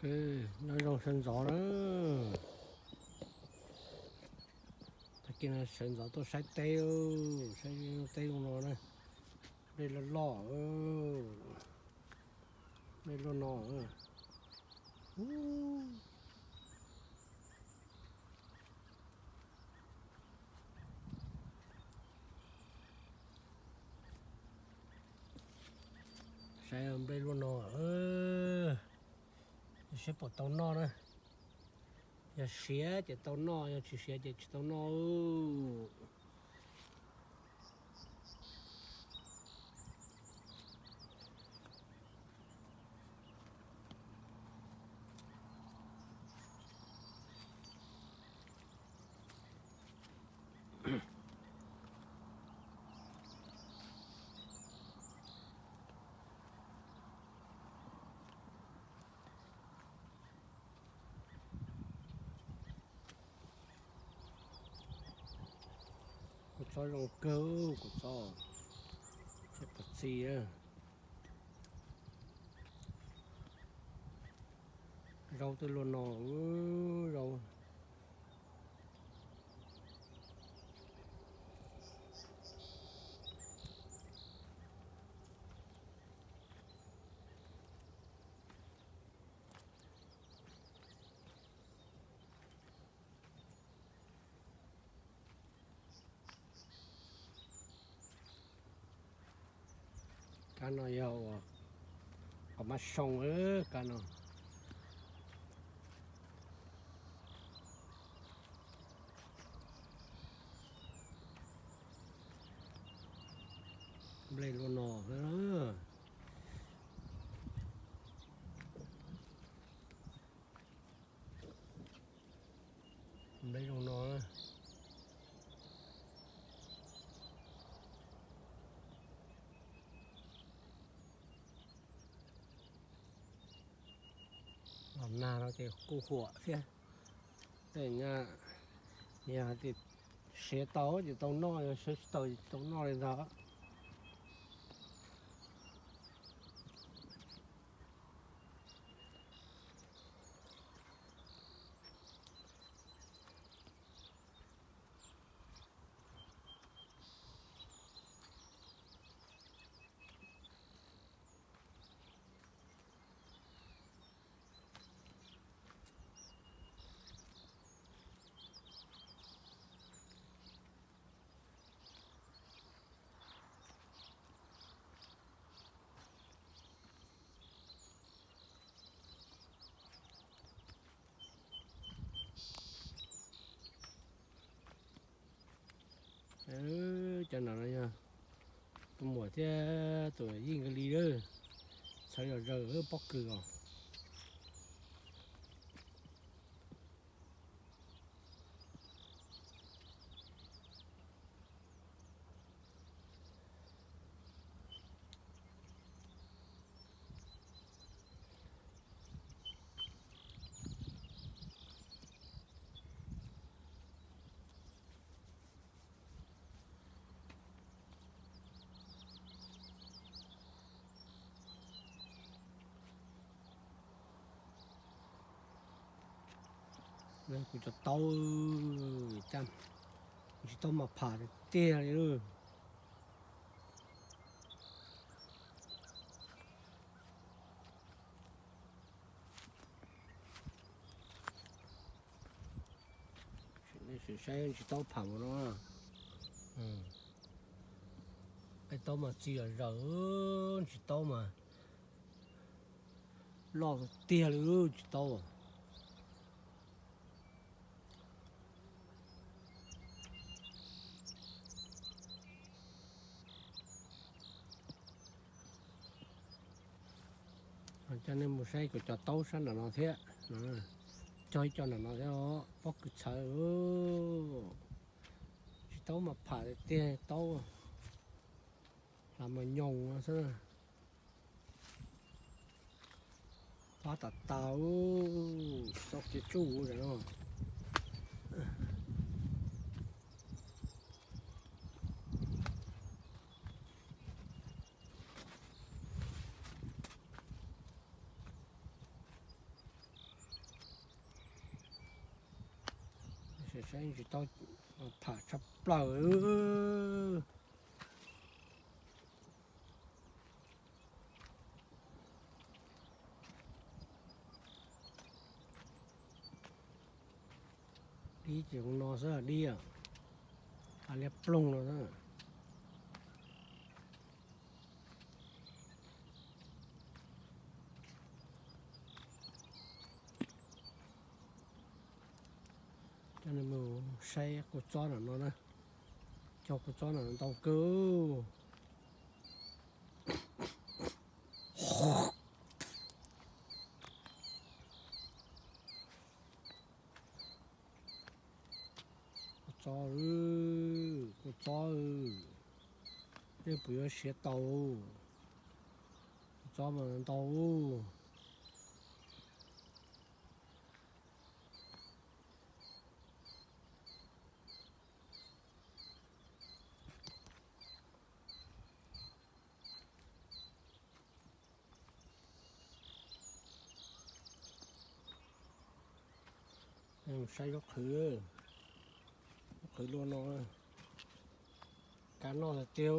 Nyob zoo sawv ntxov na. Tag kis no sawv ntxov tuaj saib teb, saib teb zoo no na. Nplej loj loj, nplej luaj no. Saib nplej luaj no, saib puas tau noj na. Yog siav ces tau noj, yog tsis siav ces tsis tau noj. Kuv txob zoo kawg, kuv txob tsis pov txi. Zaub twb luaj no, zaub. Kab no yog uas qhov mab soo, kab no. Nplej luaj no. Nplej zoo no. Los nag no ces kuj huam thiab. Tej nyaj, yog tias siav tau ces tau noj, yog siav tsis tau ces tsis tau noj li ntag. Cov no no yog tus muam thiab tus yij nkawd li lawm. Txhawv zom zaws pob kws os. Kuv cov taub, ntsis taub mas pham tiag tiag li. Saib ntsis taub pham mus no. Peb taub mas txi zom zaws, ntsis taub mas loj tiag li ntsis taub. Coj nej mus saib kuv cov taub sab nram no thiab. Cog ib co nram no thiab os, pob kws txhawv. Ntsis taub mas pham tiag, taub hlav mas nyoos xwb. Pab tas tas, txoj kev tsuj no. Saib tsis tau, pham tshaj plaws. Dib ces no xwb dib, a liab ploog no xwb. Coj nej mus saib kua txob no na, cog kua txob no ntau kawg. Kua txob, kua txob, nej puas yuav siav tau? Kua txob mas ntau. Saib zaub qhwv, zaub qhwv luaj no, kab noj tiag tiag.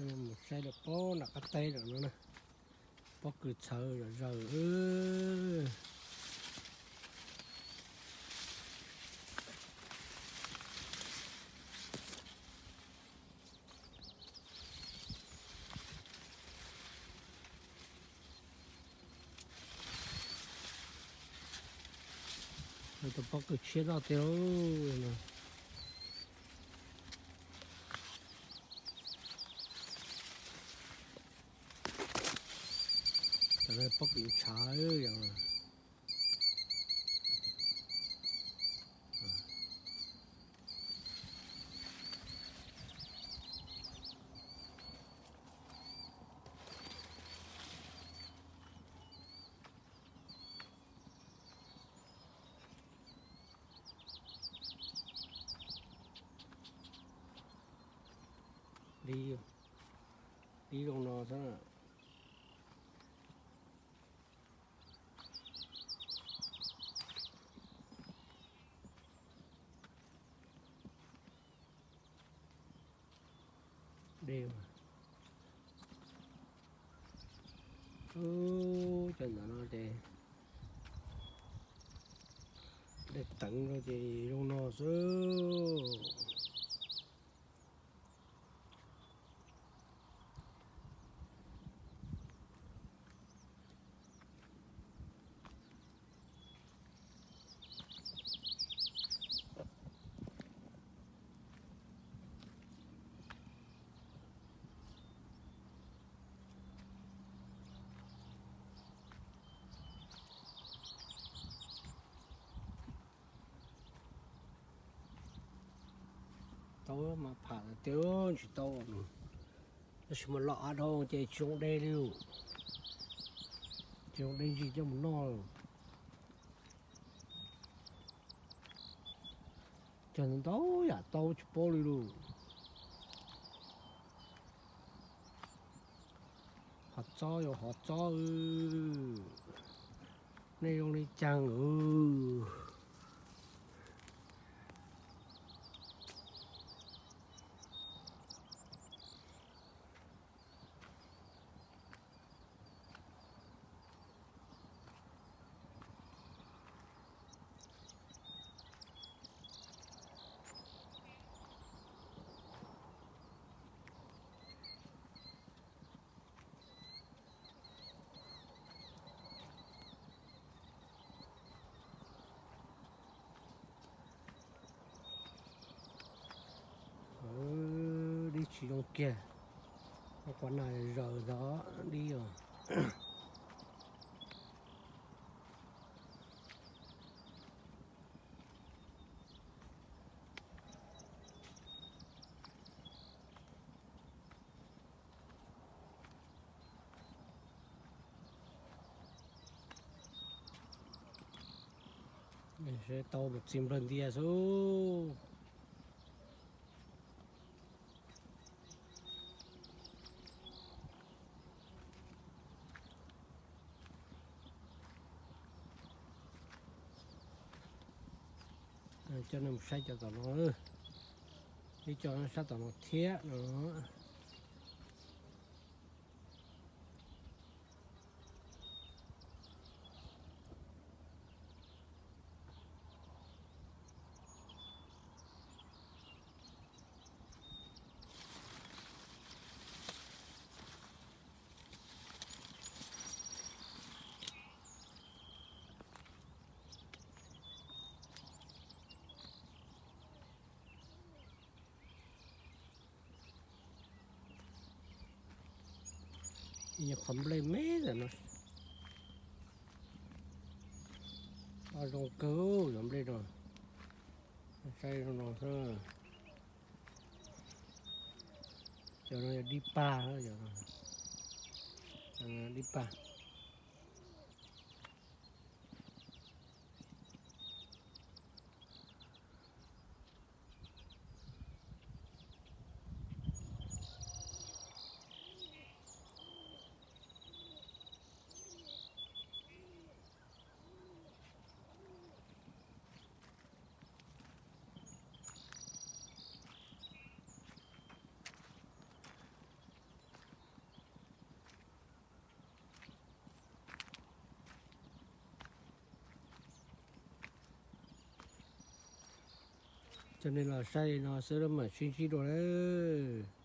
Mus saib lawm pob nram qab teb lawm no na, pob kws txhawv zom zaws. Tus pob kws tshiab noj tiag. Pob kws ntshav. Dib, dib zoo no xwb. Dej, cov ntawm no ces dej teev rau ces zoo no xwb. Tau mas pham tiag, tsis tau, tab sis mas los av dhau ces tsis zoo de li, tsis zoo de ntsis coj mus noj. Cog ntau yam tau tsis paub li lauj. Hov txob yog hov txob, nej zoo li cas? Dib tsis zoo kiag, qhov na zaws ntawd dib os. Tau mus txiv nplawg ntias xwb. Coj nej mus saib cov tom no, ib co sab tom no thiab no. Ib nyuag qhov nplej me ntawm no, o zoo kawg cov nplej no, saib zoo no xwb. Cov no yog dib pag, dib pag. Coj nej los saib li no xwb mam sib ntsib dua lawm.